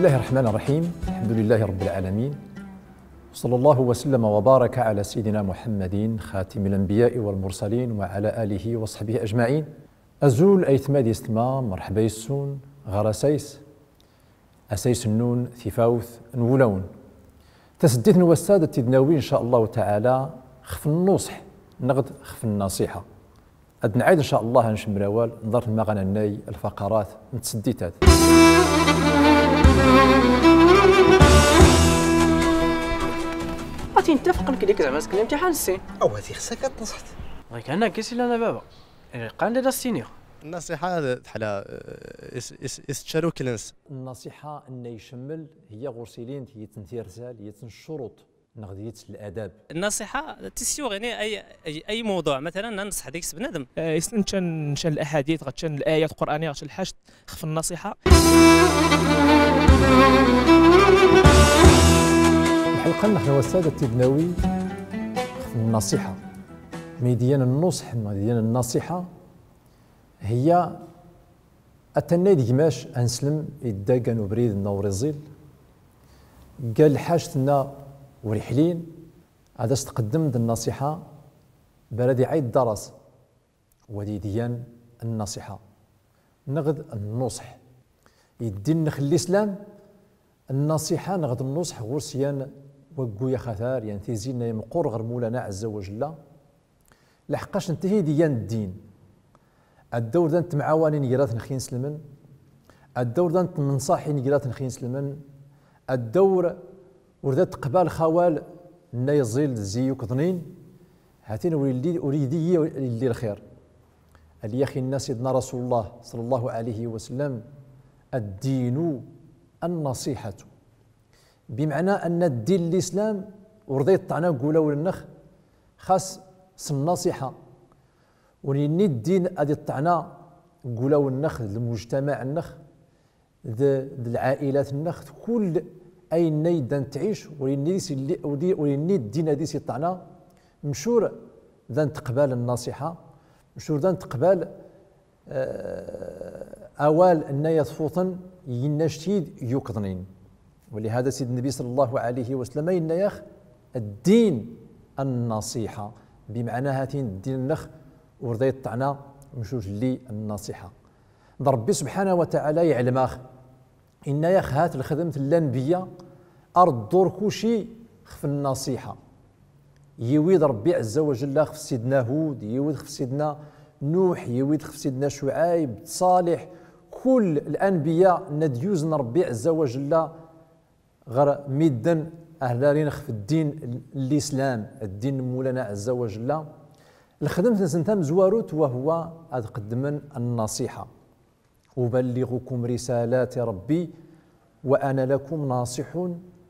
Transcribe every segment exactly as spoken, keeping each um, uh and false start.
بسم الله الرحمن الرحيم. الحمد لله رب العالمين. صلى الله وسلم وبارك على سيدنا محمد خاتم الأنبياء والمرسلين وعلى آله وصحبه أجمعين. Azul aytma d yessetma, merḥba yes-wen ɣer asayes, asayes-nnun Tifawt n Wulawen. Taseddit n wass-a d tidnawi, in ca Allahu taɛala, xef nnuṣḥ neɣ d xef nnasiḥa. Ad nɛid, in ca Allah, ad ncemmel awal, nḍer lmaɣana-nnay, lfaqarat n tseddit-ad. Ad t-nettefeq nekk d-ik zeɛma azekka limtiḥan ssin. Awa, ad ixṣṣa ad tneṣḥeḍ. Ɣikan akka i s-illan a baba. Iqqan-d ad as-iniɣ. Nnasiḥa d tḥala, eh, is, is, is tcaruklen s. Nnasiḥa-nni icemmel, hiya ɣur-s ilin d yiwet n tirzal, yiwet n ccuruṭ. Neɣ d yiwet n ladab. Nnasiḥa tisyuɣ, yaɛni, ay, ay, ay mawḍuɛ, matalan, ad nenṣeḥ deg-s bnadem. Eh, is-, ncan, ncan laḥadit, ɣa can layat qurɛaniya, ɣa can lḥaǧt, xef nnasiḥa. Lḥelqa-nneɣ n wass-a d tidnawi xef nnasiḥa. Ma d-iyan nnuṣḥ, ma d-iyan nnasiḥa, hiya Ad tannay d gma-s aneslem idda ga n ubrid-nna ur iẓil, ga lḥaǧt-nna ur iḥlin, ad as-tqeddem d nnasiḥa, bala ad iɛid daras, wa d-iyan nnasiḥa, neɣ d nnuṣḥ. Ddin-nneɣ n lislam, nnasiḥa neɣ d nnuṣḥ ɣur-s yan waggu axatar, yan tizi-nna i meqqur ɣer Mulana ɛezza wa jella. Laḥeqqac netta i d-iyan ddin. Ad dawr da ntemɛawanin grat-nneɣ inselmen. Ad dawr da ntemnṣaḥin grat-nneɣ inselmen. Ad dawr ur da teqbal xawal nna iẓil d zi yukḍnin. Hatin ur illi, ur illi, illi lxir. Alyax inna Sidna Rasulullah ṣalla Llahu ɛalayhi wa sallam: الدين النصيحة. Bimeɛna anna ddin n lislam ur da iṭṭɛna g ulawen-nneɣ xas s nnasiḥa. Ur inni ddin ad iṭṭɛna g ulawen-nneɣ, d lmujtamaɛ-nneɣ, d, d lɛailat-nneɣ, d kull ayen ay da nettɛic, ur inni s illi, ur di, ur inni ddin ad is-iṭṭɛna, mcur da nteqbal nnasiḥa, mcur da nteqbal eh, awal nna yatfuṭen, yinna ctid yukḍnin. Walihada Sidna Nnabi ṣalla Llahu ɛalayhi wa sallam inna-yax: الدين النصيحة. Bimeɛna hatin ddin-nneɣ ur da iṭṭɛna mcur lli nnasiḥa. D Ṛebbi subḥanahu wa taɛala iɛlem-aɣ. Inna-yax: hat lxedmt n lanbiya, ar ddur kuci xef nnasiḥa. Yiwi-d Ṛebbi ɛezza wa jella xef Sidna Hud, yiwi-d xef Sidna Nuḥ, yiwi-d xef Sidna Cuɛayb, Ṣaliḥ, kull lanbiya nna d-yuzen Ṛebbi ɛezza wa jella ɣer midden ahlarin xef ddin n lislam, ddin n Mulana ɛezza wa jella. Lxedmt-nsen tamezwarut wa huwa ad qeddmen nnasiḥa. أبلغكم رسالات ربي وأنا لكم ناصح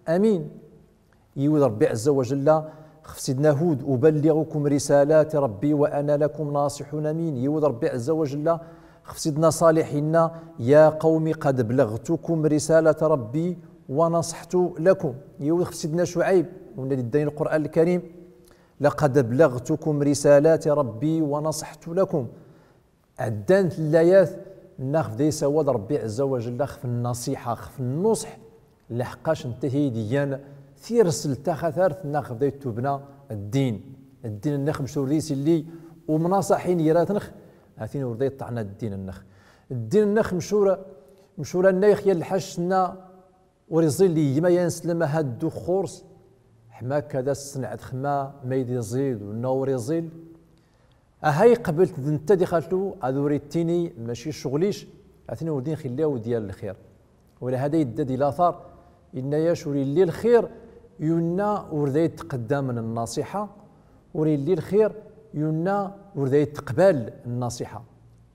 أمين. Yiwi-d Ṛebbi ɛezza wa jella xef Sidna Hud: أبلغكم رسالات ربي وأنا لكم ناصح أمين. Yiwi-d Ṛebbi ɛezza wa jella xef Sidna Ṣaliḥ inna: يا قوم قد أبلغتكم رسالة ربي ونصحت لكم. Yiwi-d xef Sidna Cuɛayb, wa nna d-idda-yan Lqur'an Lkarim: لقد أبلغتكم رسالات ربي ونصحت لكم. Ɛeddan-t layat nna xef da isawal Ṛebbi ɛezza wa jella xef nnasiḥa, xef nnuṣḥ, laḥeqqac netta i d-iyan tirselt taxatart nna xef da itubna ddin. Ddin-nneɣ mcur da is illi umnaṣaḥin grat-nneɣ, hatin ur da iṭṭɛna ddin-nneɣ. Ddin-nneɣ mcur, mcur anna ixyal lḥaǧt nna ur iẓil igma yan slem aha ddux xur-s, ḥma akka da s-snɛed xma ma i d-iẓil u nna ur iẓil. Aha iqbel-t d netta di xaltu, ad ur ittini maci ccɣel-ic, atni ur din xilla ur d-yal lxir. Walihada idda di latar, inna-yac ur illi lxir yunna ur da itqeddamen nnasiḥa, ur illi lxir yunna ur da itqbal nnasiḥa.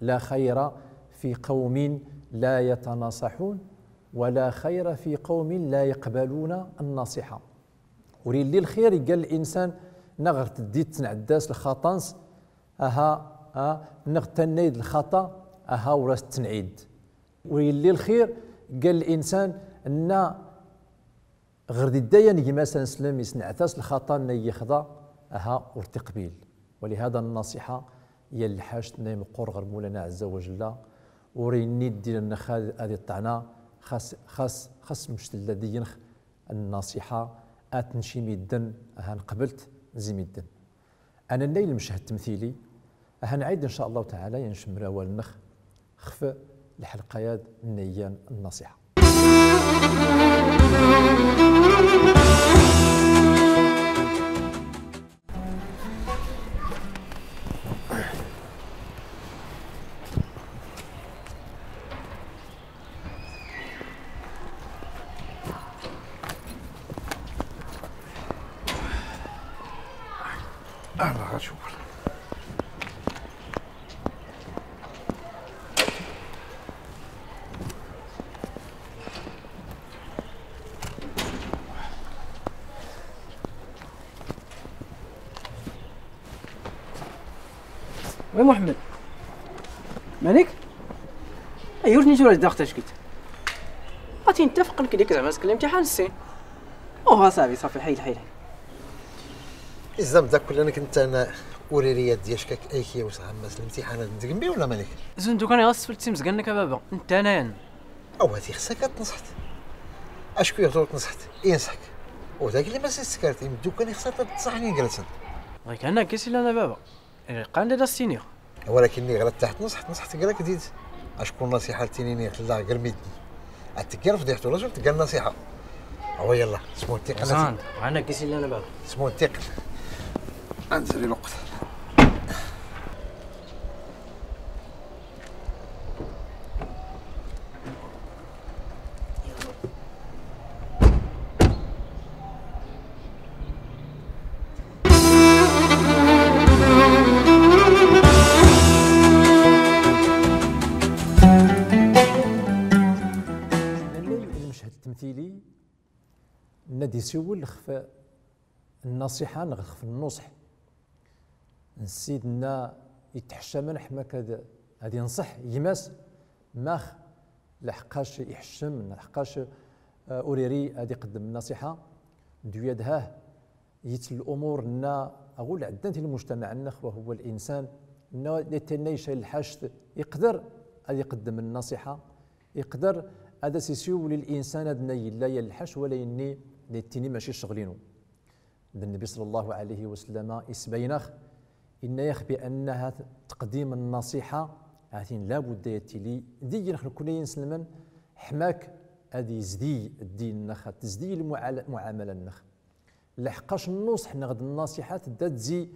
لا خير في قوم لا يتناصحون ولا خير في قوم لا يقبلون النصيحة. Ur illi lxir i gall insan neɣ ɣer teddi tnɛedda-s lxaṭa-ns, aha, a, neɣ tannay-d lxaṭa, aha, ur as-tnɛid. Ur illi lxir i gall insan nna ɣer d idda yan gma-s aneslem isnɛet-as lxaṭa nna yixḍa, aha, ur t-iqbil. Walihada nnasiḥa, ya lḥaǧt nna imeqqur ɣer Mulana ɛezza wa jella, ur inni ddin-nneɣ ad, ad iṭṭɛna xas, xas, xas mec tella deg-nnex nnasiḥa, ad tnec i midden, aha nqbel-tt zi midden. Anannay lmechad ttemtili, aha nɛid, in ca Llah taɛala, ad ncemmel awal-nnex xef lḥelqa-yad n ayyan n nnasiḥa. وي محمد. مالك؟ ايوا، شنو تورا داخل تشكيت؟ غادي نتفق نكديك زعما سكن الامتحان السين. اوه، صافي، صافي، حيل، حيل، حيل. الزام داك كل انك انت انا وريريات ديال شكاك ايكي وسع مس الامتحانات ندقم بيه ولا مالك؟ زين، دوكا انا غاص فلتي مزقنك يا بابا، انت انا يعني. او هاتي خصك تنصحت. اشكو يغدو تنصحت؟ اي نصحك. وداك اللي ما سيسكرت يمدوك كان خصك تنصحني جلسن. غير كان كيسي لنا بابا. إيه، قال لي داستينيغ. ولكن ني غلط تحت نصحت، نصحت قالك ديت. اشكون نصيحة لتينيني غتلا غير ميدي. اتكير فضيحتو رجل تقال نصيحة. هو يلا، سمو انتقل. زاند، انا كيسي اللي انا باغي. سمو انتقل. انزل الوقت. المشهد التمثيلي ندي سول خف النصيحة نغ خف النصح. السيدنا يتحشم حماك هذا، هذا ينصح يماس ماخ لحقاش يحشم، لحقاش، آه، أوريري هذا يقدم النصيحة. دويا دهاه يت الأمور نا أقول عدن في المجتمع النخ وهو الإنسان نا لتنيش الحشد يقدر هذا يقدم النصيحة، يقدر هذا سيسيو للإنسان هذا نيلا يلحش ولا إني لتني ماشي شغلينو. د النبي صلى الله عليه وسلم إسبينخ إن يخ بأنها تقديم النصيحة هاتين لا بد يتلي دي نخ نكون ينسلمن حماك أدي زدي الدين نخ تزدي المعاملة نخ. لحقاش النصح نغد النصيحة تدات زي،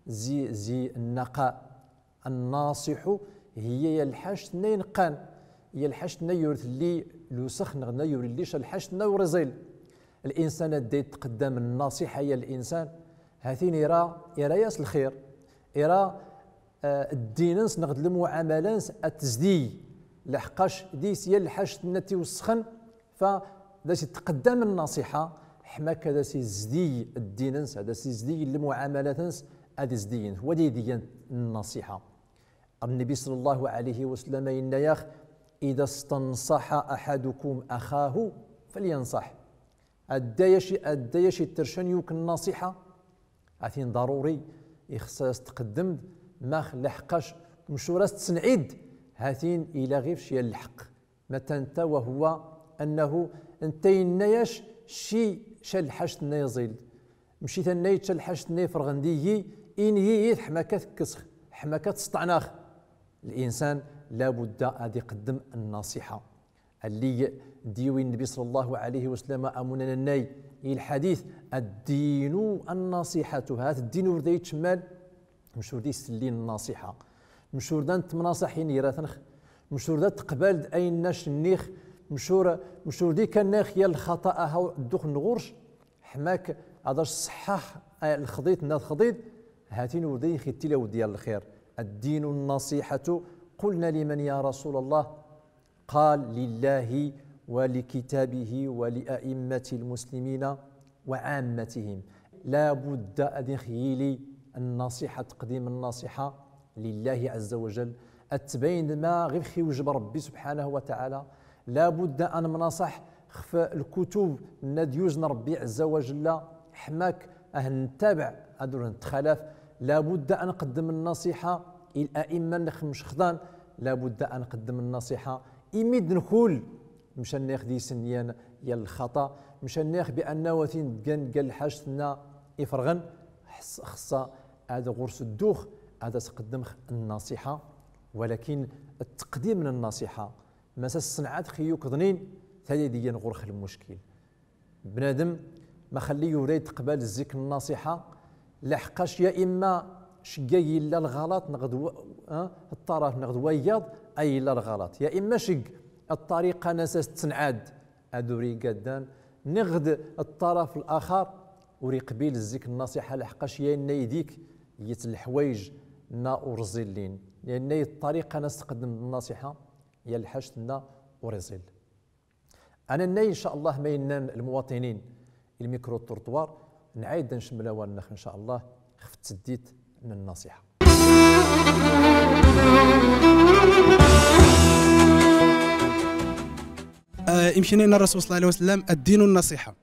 زي، زي النقاء. الناصح هي يلحشت نين قان، يلحشت نيورت اللي لوسخ نغد نيور اللي شلحشت نيور زيل. الإنسان الدي تقدم النصيحة يا الإنسان، هاتين يرى، يرى ياس الخير، يرى، آه، الديننس نغد المعاملانس أتزدي. لحقاش ديس يلحشت نتي وسخن، فدا سي تقدم النصيحة، حماك دا سي زدي الديننس، دا سي زدي المعاملاتنس، أدي زدينس، ودي ديان النصيحة. النبي صلى الله عليه وسلم إن ياخ: "إذا استنصح أحدكم أخاه فلينصح". أدايا شي، أدايا شي ترشان يوك النصيحة. هاتين ضروري يخصص تقدم ماخ لحقاش مشورة تسنعيد. هاتين إلى غير شي الحق. متى انت وهو أنه انت ينياش شي شل حشت نيزيل. مشيت النيت شل حشت نيفرغ نديي، إن ييت حماكة كسخ، حماكة تسطعناخ. الإنسان لابد أن يقدم النصيحة. اللي ديوي النبي صلى الله عليه وسلم أمونا الناي الحديث: "الدين النصيحة". هات الدين وردي تشمال مشور دي سلين النصيحة. مشور دان تمناصحين يراتنخ. مشور دا تقبل د أين ناش النيخ. مشور، مشور دي كان نيخ يا الخطأ أهو الدخ نغورش. حماك هذا الصحاح، آه، الخضيت ناد خضيت. هاتين ودي ختي لو ديال الخير. "الدين النصيحة". قلنا: "لمن يا رسول الله؟" قال: "لله ولكتابه ولأئمة المسلمين وعامتهم". لا بد أن يخيلي النصيحة، تقديم النصيحة لله عز وجل. أتبين ما غير خي وجب ربي سبحانه وتعالى. لا بد أن منصح خف الكتب نديوز ربي عز وجل. حماك أهل نتابع أدور نتخالف. لا بد أن نقدم النصيحة الأئمة نخمش خضان. لا بد أن نقدم النصيحة إميد نكول Mcannex di-s yan, yan lxaṭa, mcannex bi annahu a-t-in dgan ga lḥact-nna iferɣen, xs-, xsa ad ɣur-s ddux, ad as-qddmx nnaṣiḥa, walakin ttqdim n nnaṣiḥa, ma s-as-snɛatx i-yukḍnin, tadya di-yan ɣur-x lmuckil. Bnadem, ma xlli ur da itqbal zik nnaṣiḥa, laḥqqac ya imma ceg ay illa lɣalat, neɣ d wa-, ha, ṭṭaraf neɣ d wayeḍ ay illa lɣalat. Ya imma ceg ṭṭariqa-nna s-as-tsenɛad, ad ur iga ddan, neɣ d ṭṭaraf laxar ur iqbil zik nnaṣiḥa, laḥqqac ya inna i dik yat lḥwayej-nna ur ẓillin. Ya inna i ṭṭariqa-nna s-tqeddem nnaṣiḥa, ya lḥact-nna ur iẓill. Anannay, in ca Allah, ma innan lmuwaṭinin i lmikru-trottoir, nɛayd ad ncemmel awal-nnex, in ca Allah, xef tseddit n nnaṣiḥa. آه، يمكن أن الرسول صلى الله عليه وسلم الدين النصيحة.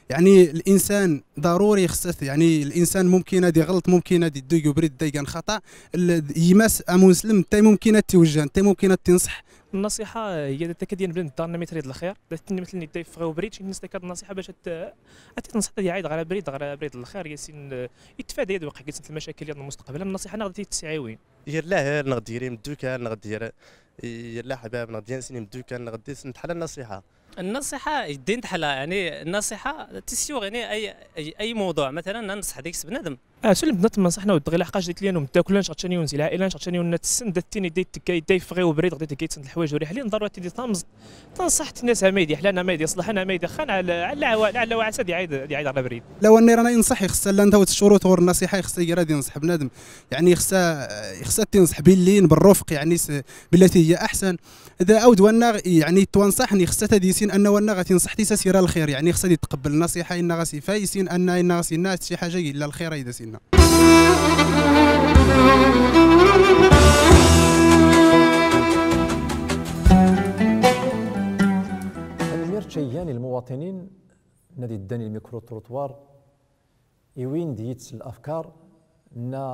يعني الإنسان ضروري خصه، يعني الإنسان ممكن هادي غلط، ممكن هادي دو يبرد دايقان خطأ، ال-، يماس أمو مسلم، تي ممكن هاد توجه، تي ممكن هاد تنصح. النصيحة هي دا تكدين بلند دارنا ميتريد الخير، دا تنمثلني دا يفغي وبريد، شي نستكاد النصيحة باش ت-، أتي تنصح دا يعيد غير بريد، غير بريد الخير، ياسين، آه، يتفادى يد وقع قصة المشاكل يد المستقبل. النصيحة أنا غادي تسعيوين. يلا هير نغديري مدوكان، نغدير، يلا حباب، نغدير سني مدوكان، نغدير سنت حلا النصيحة. النصيحة، الدين تحلا، يعني، النصيحة تسيوغ، يعني، أي، أي، أي موضوع، مثلًا، ننصح ديك بنادم. آه، سلم بنات ما نصحنا ودغي لحقاش ديك ليا نوم تاكل، نشغل تاني ونزي العائلة، نشغل تاني ونات السن، دات تيني ديت تكاي، داي فغي وبريد، غدي تكاي تسند الحوايج وريح لي، نضروا تيدي طامز. تنصحت الناس ما يدي حلا، ما يدي صلح، ما يدي خان، على، على وعسى دي عيد، دي عيد على بريد. لو أني رانا ينصح، يخص لنا هو الشروط ور النصيحة، يخص يقرا دي ينصح بنادم. يعني، يخص، يخص تنصح باللين، بالرفق، يعني، س-، بالتي هي أحسن. إذا أود وانا، يعني، توانصحني، خصها تديسين أن وانا غاتي نصحتي ساسيرا الخير، يعني، خصها دي تقبل النصيحة، إن غاسي فايسين، أن، إن غاسي ناس، شي حاجة إلا الخير، إذا سينا. Tanemmirt cayyan i lmuwaṭinin-nna di ddan i lmikru-trottoir, iwin-d yid-s lafkar-nna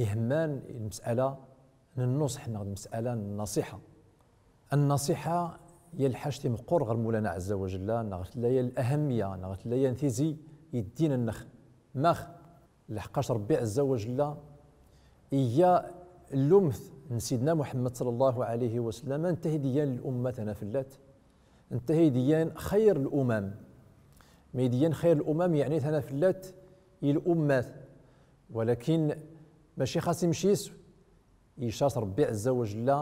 ihemman i lmes'ala n nnuṣḥ neɣ d lmes'ala n nnaṣiḥa. Nnaṣiḥa ya lḥact imeqqur ɣer Mulana Ɛezza wa Jella, neɣ tella ya lahammiya, neɣ tella ya tizi i ddin-nnex. Max? Laḥqqac Ṛebbi Ɛezza wa Jella iyya lumt n Sidna Muḥemmed ṣalla Llahu ɛalayhi wa sallam, netta i d-iyyan lumma tanafellat, netta i d-iyyan xayr lumam. Ma i d-iyyan xayr lumam, yeɛni tanafellat i lummat. Walakin maci xas imci-s, ica-s Ṛebbi Ɛezza wa Jella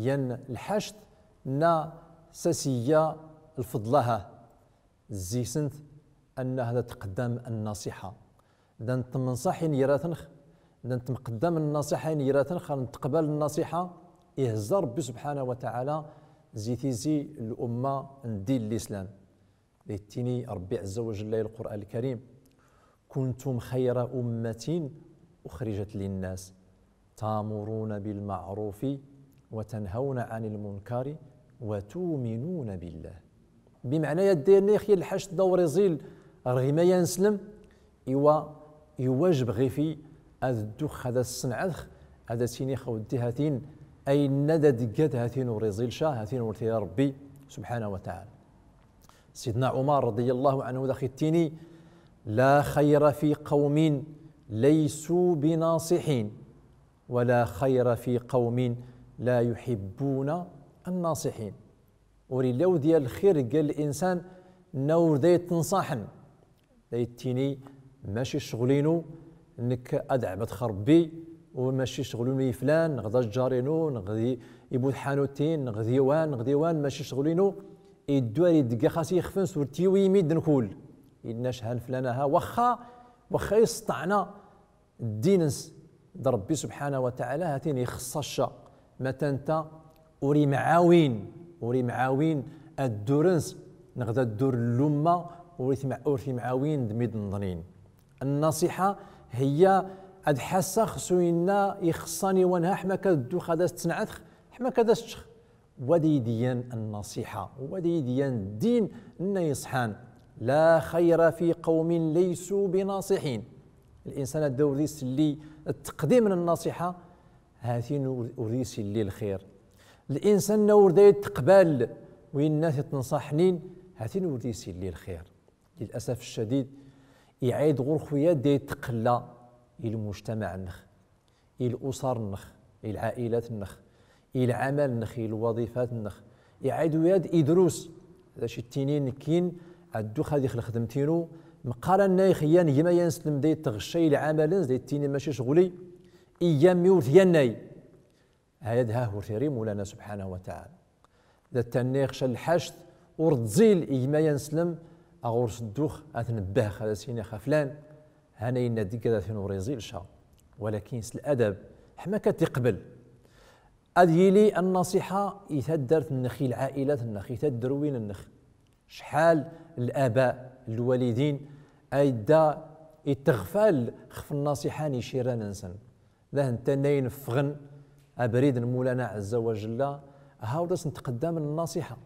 yan lḥact nna s-as iyya lfeḍl-aha. Zzisent anna hada tqeddam nnaṣiḥa. Da ntemnṣaḥ i neyraten-nnex, da ntemqeddam nnaṣiḥa i neyraten-nnex, xar nteqbal nnaṣiḥa, ihezza Ṛebbi subḥanahu wa taɛala zi tizi n lumma n ddin lislam. Da ittini Ṛebbi Ɛezza wa Jella i Lqur'an Lkarim: كنتم خير أمة أخرجت للناس تأمرون بالمعروف وتنهون عن المنكر وتؤمنون بالله. Bimɛna ya ddayr-nni, ixyal lḥact da ur iẓil ɣer ɣimaya n slem, iwa, iwajeb ɣif-i ad ddux ad as-ssenɛetx, ad as-inix a weddi hatin, ayenna da d-iggad hatin ur iẓil ca, hatin ur t-ira Ṛebbi subḥanahu wa taɛala. Sidna Ɛumar ṛadiyallahu ɛanhu dax ittini: لا خير في قوم ليسوا بناصحين، ولا خير في قوم لا يحبون الناصحين. Ur illi awd ya lxir ga linsan nna ur da ittenṣaḥen. Da ittini: maci ccɣel-inu nekk ad ɛebdx Ṛebbi, u maci ccɣel-inu i flan, neɣ d ajjar-inu, neɣ d i-, ibu tḥanut-in, neɣ d iwan, neɣ d iwan, maci ccɣel-inu. Iddu ar idegga xas ixef-ns ur t-iwi i midden kull. Inna chan flan aha, waxxa, waxxa isṭeɛna ddin-ns d Ṛebbi subḥanahu wa taɛala, hatin ixeṣṣa-t ca. Matan ta ur imɛawin, ur imɛawin addur-ns, neɣ d addur n lumma, ur itmɛ-, ur t-imɛawin d midden ḍnin. Nnaṣiḥa hiya ad ḥassax s uyenna ixeṣṣan i wanha, ḥma ka ddux ad as-tsenɛetx, ḥma ka as-ččex. Wa d-i d-iyan nnaṣiḥa, wa d-i d-iyan ddin-nna iṣḥan. لا خير في قوم ليسوا بناصحين. Linsan a da ur d-iselli ttqdim n nnaṣiḥa, hatin ur, ur d-iselli lxir. Linsan a ur da itqbal Winna i ttenṣaḥnin, ha-t-in ur d-isilli lxir. Lil'asaf ccadid, iɛayd ɣur-x wiyad da itqella i lmujtamaɛ-nnex, i l'usar-nnex, i l'ɛa'ilat-nnex, i l'ɛamal-nnex, i l'waḍifat-nnex. Iɛayd wiyad idrus. D acu i ttinin nekkin, ad dduɣ ad ixel lxedmt-inu, meqqar annay ixiyyan gma-ya anslem da itɣecca i l'ɛamal-ns, da ittini maci ccɣel-i, iyyam mi ur t-yannay. Ayad ha ur t-iri Mawlana subḥanahu wa taɛala. Da tannay ɣ ca lḥact ur ẓil i gma-ya anslem, aɣur s ddux ad t-nebbex, ad as-iniɣ a flan, hana inna-d igad a t-in ur iẓil ca. Walakin s l'adab, ḥma ka t-iqbel. Ad yili nnaṣiḥa i taddart-nnex, i l'ɛa'ilat-nnex, i taddrwin-nnex. Cḥal l'aba, l'walidin, ay da itɣfal xef nnaṣiḥa n icirran-nsen. Dahen tannayn ffɣen abrid n Mawlana ɛazza wa jalla, ha ur as-ntqeddam nnaṣiḥa.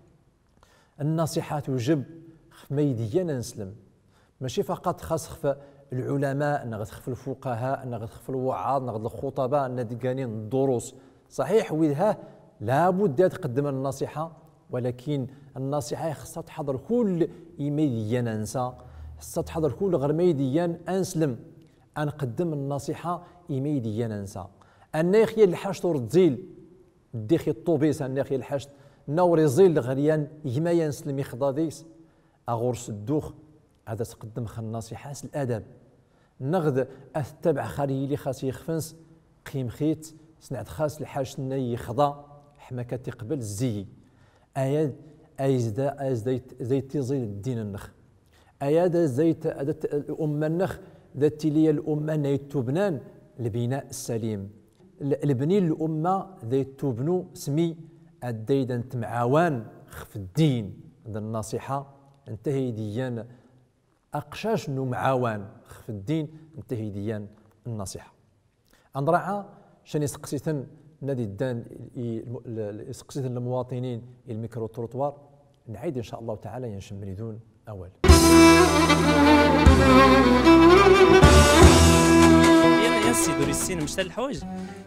Nnaṣiḥa tujeb xef ma i d-iggan anslem. Maci faqat xas xef l'ulama, neɣ xef l'fuqaha, neɣ xef l'wuɛaḍ, neɣ lxuṭaba, nna d-igganin ddurus. Ṣaḥiḥ, wid ha, labud ad tqeddem nnaṣiḥa, walakin nnaṣiḥa ixeṣṣa ad tḥaḍer kull i ma i d-iggan ansa, ixeṣṣa ad tḥaḍer kull ɣer ma i d-iggan anslem. Ad nqeddem nnaṣiḥa i ma i d-iggan ansa. Anna ixyal lḥact ur ẓil, ddix i ṭṭubis, anna ixyal lḥact, nna ur iẓil ɣer yan gma-ya anslem ixḍa deg-s, aɣur s ddux, ad as-qeddem x nnaṣiḥa s l'adab. Neɣ d ad t-ttabaɛ xar yili xas ixef-ns, qim-t-id, snɛt xas lḥact-nna ixḍa, ḥma ka t-iqbel zzi-yi. Ayad, ayad da, ayad da it-, da itiẓil ddin-nnex. Ayad da it-, da t-, l'umma-nnex, da tili l'umma-nna itubnan, l'bina ssalim. L-, lebni n l'umma da itubnu s mi ad dayda ntemɛawan xef ddin d nnaṣiḥa, nta hi d-iggan aqcac n umɛawan xef ddin, nta hi d-iggan nnaṣiḥa. Ad nraɛa ca n iseqsiten nna d-iddan i, i, l-, l-, iseqsiten n lmuwaṭinin i lmikru-trottoir, nɛid in ca Llah taɛala, i ncemmel idun awal. Yan, yan ssid ur issin mectal lḥwayeǧ,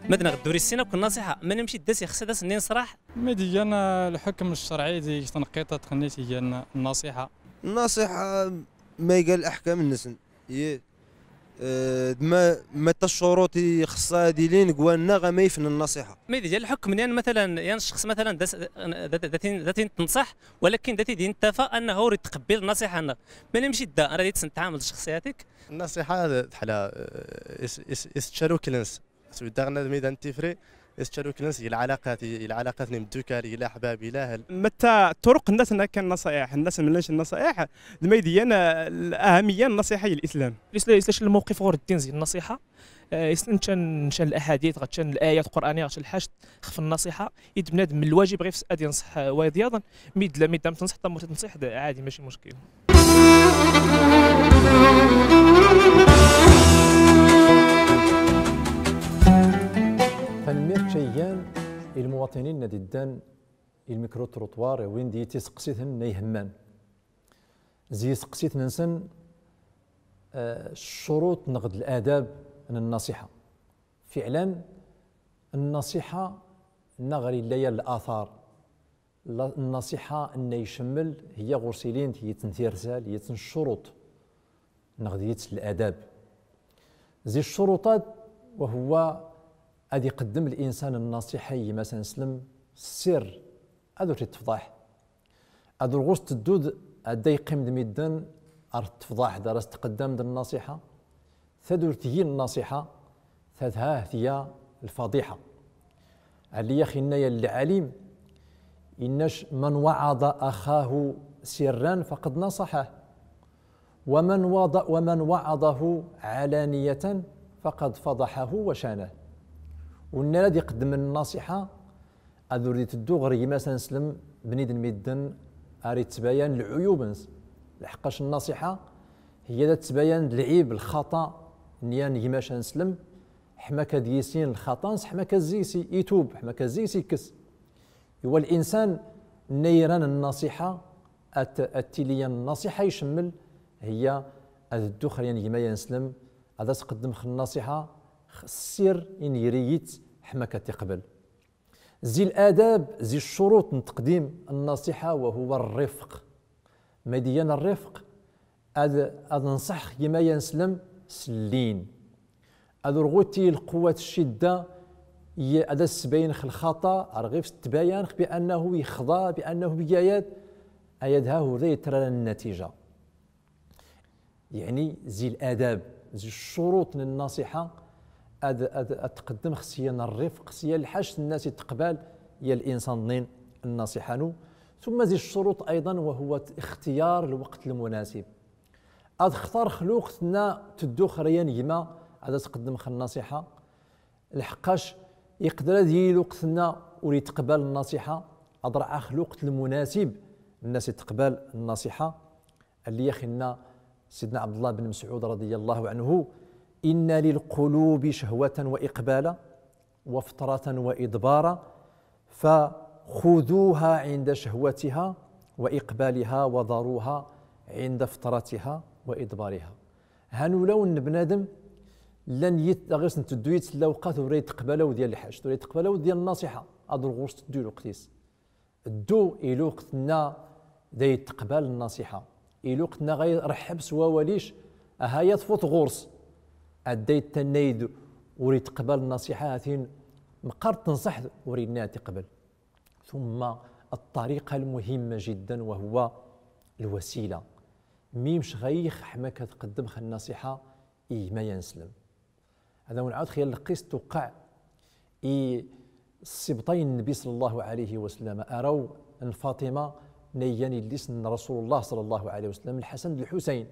ma d neɣ ur issin akk nnaṣiḥa, ma nimci d-as ixṣṣa d-as nnin ṣṣraḥ. Ma d-iggan lḥukm ccerɛi di tneqqiṭ-a txennit iggan nnaṣiḥa. Nnaṣiḥa ma iga l'aḥkam-nsen. Ye. Eh, d ma, mata ccuruṭ i ixṣṣa ad ilin g wanna ɣa ma ifn nnaṣiḥa. Ma d-iggan lḥukm n yan, matalan, yan ccexṣ, matalan, da s-, da, da, da tin, da tin tenṣaḥ, walakin da t-id-intafa annahu ur itqebbil nnaṣiḥa-nneɣ. Ma nimci da, ara d-its-, nttɛamel d ccexṣiyat-ik. Nnaṣiḥa d, d ḥala, eh, is, is, is tcaruklen-s. Swi daɣen ad midan tifri, is tcaruklen-s i lɛalaqat, i, i lɛalaqat n imddukal, i laḥbab, i lahl. Mata ṭṭuruq nna tnna kan nnaṣayeḥ, nna tnna mlnc nnaṣayeḥ, d ma d-iggan, eh, l'ahamiya n nnaṣiḥa i l'islam. L'isla-, l'islam lmawqif ɣur ddin zi nnaṣiḥa, eh, is-, ncan, ncan l'aḥadit, ɣa ncan l'ayat qur'aniya, ɣa ncan lḥact, xef nnaṣiḥa, i d bnadem lwajib ɣif-s ad inṣeḥ, eh, wayeḍ yaḍen, mi d la, mi d am tenṣeḥ, tamurt ad tenṣeḥ, d, ɛadi, maci muckil. Tanemmirt ca igan i lmuwaṭinin nna d-iddan i lmikru-trottoir, iwin-d i tiseqsiten nna ihemman. Zi iseqsiten-nsen, eh, ccuruṭ neɣ d l'adab n nnaṣiḥa. Fiɛlan, nnaṣiḥa nna ɣer illa yan l'athar. La, nnaṣiḥa nna icemmel, hiya ɣur-s ilin d yitsen tirsal, yitsen ccuruṭ, neɣ d yitsen l'adab. Zi ccuruṭ-ad, wa huwa ad iqeddem l'insan nnaṣiḥa i gma-s anslem s ssirr, ad ur t-itefḍaḥ. Ad ur ɣur-s teddud ad da iqqim d midden ar t-tefḍaḥ, d ar as-tqeddam d nnaṣiḥa. Tad ur tgi nnaṣiḥa, tad ha tiya lfaḍiḥa. Ɛli ax inna yan lɛalim, inna-c: من وعظ أخاه سرا فقد نصحه، ومن وض-، ومن وعظه علانية فقد فضحه وشانه. Win ara d-iqeddmen nnaṣiḥa, ad ur d-iteddu ɣer gma-s anslem, bnidem midden, ar ittbayan lɛuyub-ns. Lḥeqqac nnaṣiḥa, hiya da tettbayan d lɛib, lxaṭa, n yan gma-s anslem, ḥma ka d-yisin lxaṭa-ns, ḥma ka zzi-s itub, ḥma ka zzi-s ikkes. Iwa l'insan nna iran nnaṣiḥa, ad, ad tili yan nnaṣiḥa icemmel, hiya ad dduɣ ɣer yan gma-s anslem, ad as-qeddmeɣ nnaṣiḥa, x-, ssirr i n-iri-yi-tt, ḥma ka t-iqbel. Zi ladab, zi ccuruṭ n tqdim n nnaṣiḥa, wa huwa rrifq. Ma i d-igan rrifq? Ad, ad nṣaḥ gma-ya aneslem s llin. Ad ur ɣuti lquwwa, ccidda, i, ad as-sbaynx lxaṭa, ar ɣif-s tbayanx bi annahu ixḍa, bi annahu iga ayad, ayad ha ur da ittarra nnatija. Yeɛni zi ladab, zi ccuruṭ n nnaṣiḥa, ad, ad, ad tqeddem s yan rrifq, s yan lḥact nnas i teqbal ya linṣan-nni nnaṣiḥa-nu. Tumma zi ccuruṭ ayḍan, wa huwa ixtiyar lweqt lmunasib. Ad xtarx lweqt nna teddux ra yan gma ad as-qeddemx nnaṣiḥa. Lḥeqqac iqder ad yili lweqt nna ur iteqbal nnaṣiḥa, ad rɛax lweqt lmunasib nnas i teqbal nnaṣiḥa. Alli ax inna Sidna Ɛebdullah ben Mesɛud رضي الله عنه: إن للقلوب شهوة وإقبالا وفترة وإدبارا، فخذوها عند شهوتها وإقبالها وذروها عند فترتها وإدبارها. Han ulawen n bnadem llan yit, ɣur-sen teddu yit lawqat ur iteqbal awd ya lḥact, ur iteqbal awd ya nnaṣiḥa, ad ur ɣur-s teddu i lweqt-is. Ddu i lweqt nna da iteqbal nnaṣiḥa, i lweqt nna ɣa ireḥḥeb s wawal-ic, aha ya tfut ɣur-s. Adday tannayd ur iteqbal nnaṣiḥa, hatin meqqar tnṣaḥ-t ur inna ad t-iqbel. Tumma ṭṭariqa lmuhimma jiddan, wa huwa lwasila. Mimc ɣa ix ḥma ka tqeddemx nnaṣiḥa i gma ya aneslem. Ad awen-ɛawdx ya lqis tewqeɛ i ssibṭay n Nnbi صلى الله عليه وسلم, araw n Faṭima, nna igan illi-s n Rasulullah صلى الله عليه وسلم, Lḥasan d Lḥusayn.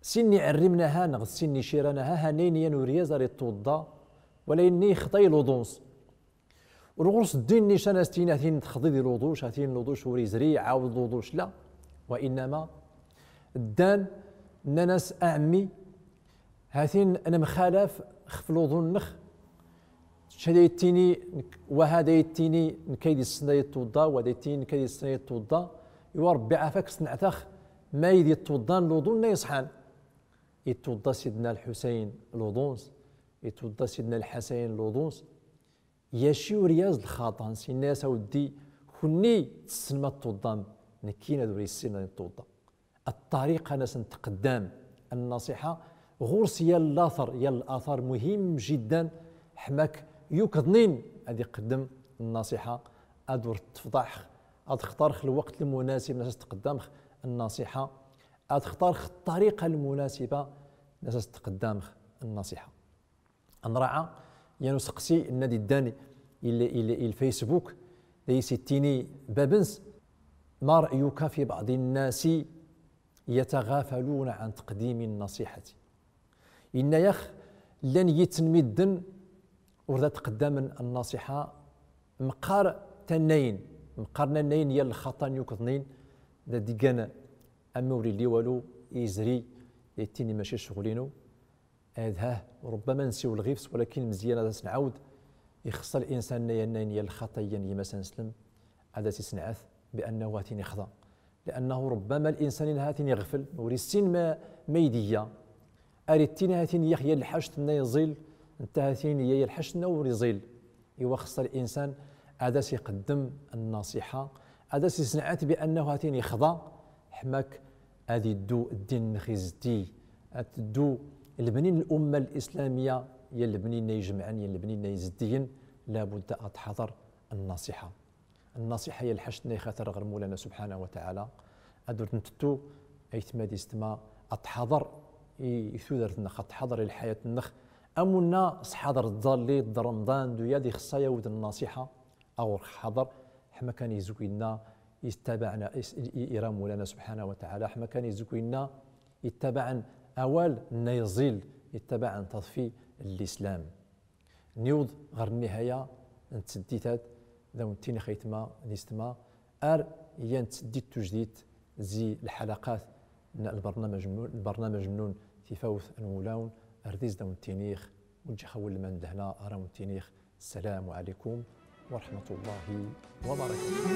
Sin iɛerrimen aha, neɣ sin iciran aha, hannayn yan uryaz ar ittweḍḍa, wala inna ixḍa i luḍu-ns. Ur ɣur-s ddin nican a s-tini hatin texḍiḍ i luḍuc, hatin luḍuc ur izri, ɛawed luḍuc, la. Wa innama ddan, nnan-as: a ɛemmi, hatin nemxalaf xef luḍu-nnex. Kečč da ittini, wa ha da ittini nekk ayd issnen ad ittweḍḍa, wa da ittini nekk ayd issnen ad ittweḍḍa. Iwa Ṛebbi ɛafak, snɛt-ax ma ayd ittweḍḍan luḍu-nna iṣḥan. Ittweḍḍa Sidna Lḥusayn luḍu-ns, ittweḍḍa Sidna Lḥasan luḍu-ns. Yaci uryaz d lxaṭa-ns, inna-yas: a weddi, kunni tessnem ad tweḍḍam, nekkini ad ur issineɣ ad tweḍḍa. Ṭṭariqa-ns n tqeddam n nnaṣiḥa, ɣur-s ya laṭar, ya laṭar muhim jiddan, ḥma-k yukḍnin ad iqeddem nnaṣiḥa, ad ur tefḍaḥx, ad xtarx lweqt lmunasib nnas ad tqeddamx nnaṣiḥa, ad xtarx ṭṭariqa lmunasiba nnas ad tqeddamx nnaṣiḥa. Ad nraɛa yan useqsi nna d-iddan i l-, i l-, i lFacebook, da is-ittini bab-ns: ما رأيك في بعض الناس يتغافلون عن تقديم النصيحة؟ Inna-yax, llan yitt n midden ur da ttqeddamen nnaṣiḥa, meqqar tannayn, meqqar nannayn ya lxaṭa n yukḍnin, da d-iggan ama ur illi walu, izri, da ittini maci ccɣel-inu. Ad hah, rubbama nsiwel ɣif-s, walakin mzyan ad as-nɛawd, ixeṣṣa linsan nna yannayn ya lxaṭa iyan gma-s aneslem, ad as-isnɛat bi annahu hatin ixḍa. Liannahu rubbama linsan inna hatin iɣfel, ur issin ma, ma ayd iyya. Ar ittini hatin iyya ya lḥact nna iẓil, netta hatin iyya ya lḥact nna ur iẓil. Iwa xeṣṣa linsan ad as-iqeddem nnaṣiḥa, ad as-isnɛat bi annahu hatin ixḍa, ḥma-k ad iddu ddin-nnex izeddig, ad teddu lebni n lumma lislamiya, ya lebni nna ijemɛen, ya lebni nna izeddigen, labudda ad tḥaḍer nnaṣiḥa. Nnaṣiḥa ya lḥact nna ixatar ɣer Mawlana subḥanahu wa taɛala, ad ur ntettu aytma d istma, ad tḥaḍer i, i tudert-nnex, ad tḥaḍer i lḥayat-nnex, amunna s-ḥaḍer ḍalli d Remḍan d uyad ixeṣṣa yawd nnaṣiḥa, a ɣur-x ḥaḍer, ḥma kan izgu inna, ittabaɛna, is-, i, i, ira Mawlana subḥanahu wa taɛala, ḥma kan izgu inna, ittabaɛen awal nna iẓil, ittabaɛen taḍfi n lislam. Niwḍ ɣer nnihaya n tseddit-ad, da wen-ttinix aytma d istma, ar yan tseddit tujdit zi lḥalaqat n lbarnamaj-nnun, lbarnamaj-nnun Tifawt n Wulawen, ar diz da wen-ttinix, wejjix-awen lman d lehna, ara wen-ttinix, السلام عليكم ورحمة الله وبركاته.